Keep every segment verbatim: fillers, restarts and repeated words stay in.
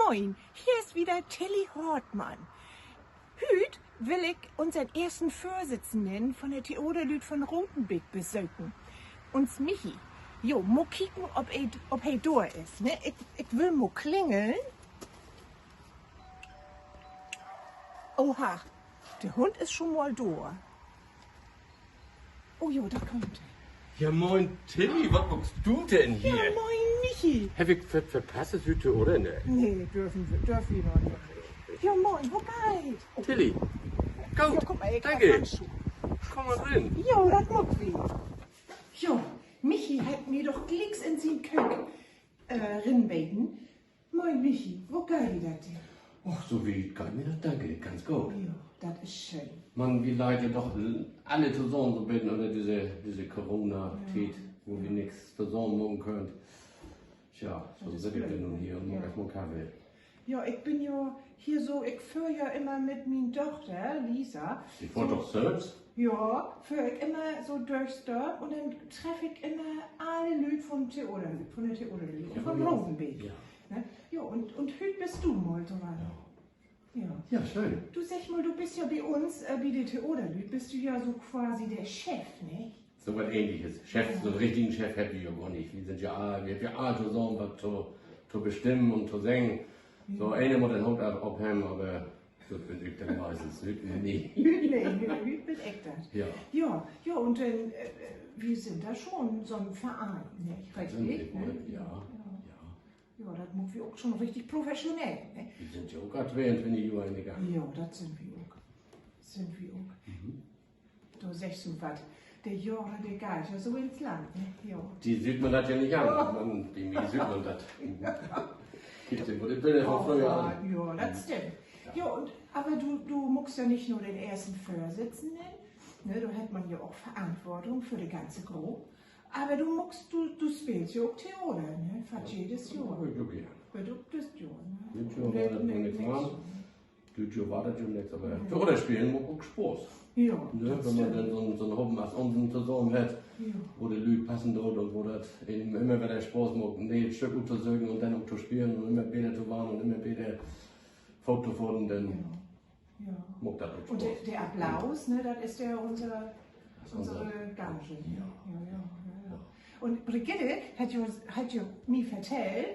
Moin, hier is wieder Tilly Hartmann. Hüüt will ik unsen eersten Vörsitzenden von de Theaterlüüd von Rotenbeek besöken. Uns Michi. Jo, mal kieken, of he, of he dor is, ne? Ik, ik will mal klingeln. Oha, de Hund is schon mal dor. Oh jo, dor kummt he. Ja, moin, Tilly, wat maakst du denn hier? Ja, moin, Michi. Heff ik wat verpasst, süht oder nee? Nee, dörven wi, dörv wi noch nich. Ja, moin, wo geiht? Tilly, goot, danke. Kumm mal rin. Jo, dat maakt wi. Jo, Michi hett mi doch glieks in sien Köök, äh, rinbeden. Moin, Michi, wo geiht di dat denn? Och, so wiet geiht mi dat, danke, ganz goot. Jo, dat is schöön. Man, wi leidt ja doch alle tosamen so'n beten ünner disse, disse Corona-Tiet, wo wi nix tosamen maken köönt. Tja, so sitt ik denn nu hier un maak eerstmal Kaffee. Ja, ik bün ja hier so, ik föhr ja immer mit mien Dochter Lisa. Ji fohrt doch sülvst? Ja, föhr ik immer so dörch't Dörp un denn treff ik immer alle Lüüd von Theater, von de Theaterlüüd, von Rotenbeek. Ne? Ja, un, un hüüt büst du mal dran. Ja, schöön. Du, segg mal, du büst ja bi uns, äh, bi de Theaterlüüd büst du ja so quasi de Chef, ne? So wat Ähnliches. Chef, so'n richtigen Chef hebbt wi ja gor nich. Wi sünd ja all, wi hebbt ja all tosamen wat to, to bestimmen un to seggen. So, een mutt den Hoot op-, ophebben, aver dat bün ik denn meistens. Hüüt nee. Hüüt nee, hüüt bün ik dat. Ja, ja, un denn, äh, wi sünd ja schon so'n Verein, ne? Richtig, ne? Ja, ja. Ja, dat maakt wi ok schon richtig professionell, ne? Wi sünd ja ok al tweeuntwintig Johr in de Gang. Ja, dat sünd wi ok. Sünd wi ok. Dor seggst du wat. De Johre, de geiht ja so in't Land, ne? Ja. Di süht man dat ja nich an, man, bi mi süht man dat. Kiek, de, de Biller von fröher an. Ja, dat stimmt. Ja, un, aver du, du maakst ja nich nur den eersten Vörsitzenden, ne? Dor hett man ja ok Verantwortung för de ganze Grupp. Aver du maakst, du, du speelst ja ok Theater, ne? Fast jedes Johr. Ja, ik glööv, ja. Wat ok düt Johr, ne? Düt Johr weer dat nix. Düt Johr weer dat ja nix, aver Theater spelen maakt ok Spaaß. Ja, ne, wenn man denn so'n, so'n Hopen as unsen tosamen hett, wo de Lüüd passen doot un wo dat een immer wedder Spaaß maakt, en nee Stück uttosöken un denn ok to spelen un immer beter to warrn un immer beter Foot to faten, denn maakt dat ok Spaaß. Un de, de Applaus, ne, dat is ja unse, unse Gage, ne? Ja, ja, ja, ja. Un Brigitte hett jo, hett jo mi vertellt,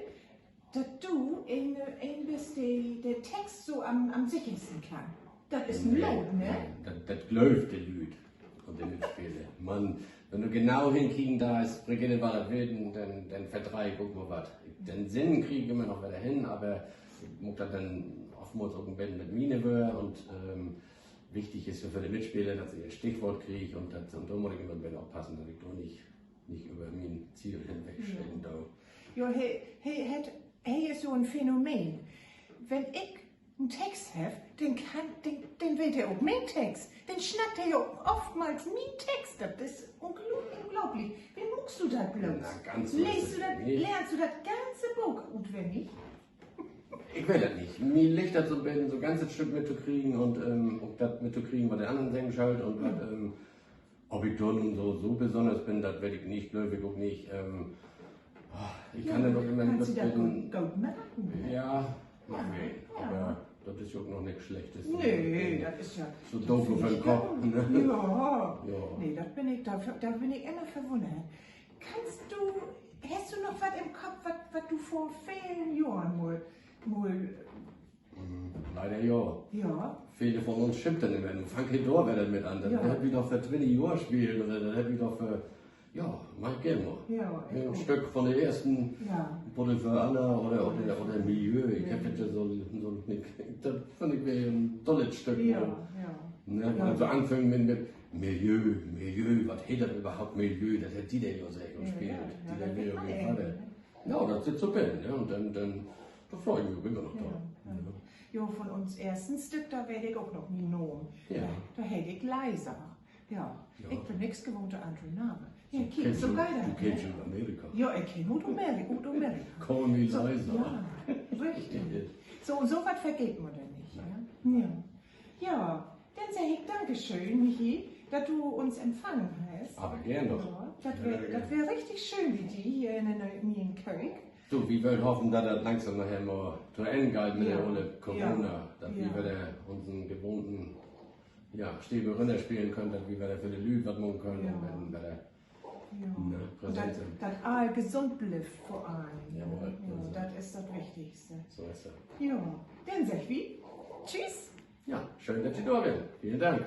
dat du een, een büst, de, de Text so an'n, an'n sekersten kann. Dat is en Lob, ne? Dat, dat glöövt de Lüüd un de Mitspeler. Man, wenn du genau henkieken deist, Brigitte warrt dat weten, denn, denn verdreih ik ok mal wat. Den Sinn krieg ik immer noch wedder hen, aver ik maak dat denn oftmals ok en beten mit miene Wöör un, ähm, wichtig is ja för de Mitspeler, dat se ehr Stichwoort kriegt un dat, un dor mutt ik immer en beten oppassen, dat ik dor nich, nich över mien Ziel henwegscheten do. Jo, he, he hett, he is so en Phänomen. Wenn ik en Text heff, denn kann, denn, denn weet he ok mien Text. Denn snackt he ja ok oftmals mien Text. Dat is ungl-, unglaublich. Wo maakst du dat bloots? Lehrst du dat, lehrst du dat ganze Book utwennig? Ik weet dat nich. Mi liggt dat so 'n beten, so 'n ganzet Stück mittokriegen un, ähm, ok dat mittokriegen, wat de annern seggen schöllt un wat, ähm, of ik dor nu so, so besünners bün, dat weet ik nich, glööv ik ok nich. Ähm, ik kann denn ok immer en beten, ja, mag ween. Aver dat is ja ok noch nix Slechtes. Nee, dat is ja so doof för 'n Kopp, ne? Ja. Nee, dat bün ik, dor, dor bün ik immer verwunnert. Kannst du, hest du noch wat in'n Kopp, wat, wat du vör vele Johren mal, mal, leider ja. Vele von uns schimpt denn immer, nu fangt he dor wedder mit an. Dat hebbt wi doch vör twintig Johr speelt, oder dat hebbt wi doch vör, ja, mag ik geern mal. En Stück von de eersten, Buddel för Anna oder, oder, oder Milieu. Ik heff dat ja so, so, dat finn ik weer en dollet Stück, ne? Also anfungen mit, mit Milieu, Milieu, wat heet dat överhaupt, Milieu? Dat hett Dieter ja seggt un speelt. Dieter weer ja mien Vadder. Ja, dat sitt so binnen, ne? Un denn, denn, dor frei ik mi ok immer noch dor. Jo, von uns eersten Stück, dor weet ik ok noch mien Naam. Dor heet ik Leisa. Ja, ik bün nix gewohnt, de annern Namen. Ja, kiek, so geiht dat. Du kennst jo ut Amerika. Ja, ik kenn ut Amerika, ut Amerika. Call me Leisa. Ja, richtig. So, so wat vergeet man denn nich, ne? Ja. Ja, denn segg ik Dankeschön, Michi, dat du uns empfangen hest. Aver geern doch. Ja, dat weer, dat weer richtig schöön bi di hier in de ne'e Köök. Du, wi wüllt hoffen, dat dat langsam nahher mal to Enn geiht mit de ole Corona, dat wi wedder unsen gewohnten, ja, Stevel rünnerspelen köönt, dat wi wedder för de Lüüd wat maken köönt un wedder, ne, präsent sünd. Dat all gesund blifft vör allen. Jawoll, dat is dat Wichtigste. So is dat. Ja, denn segg wi Tschüss. Ja, schöön, dat ji dor weren. Velen Dank.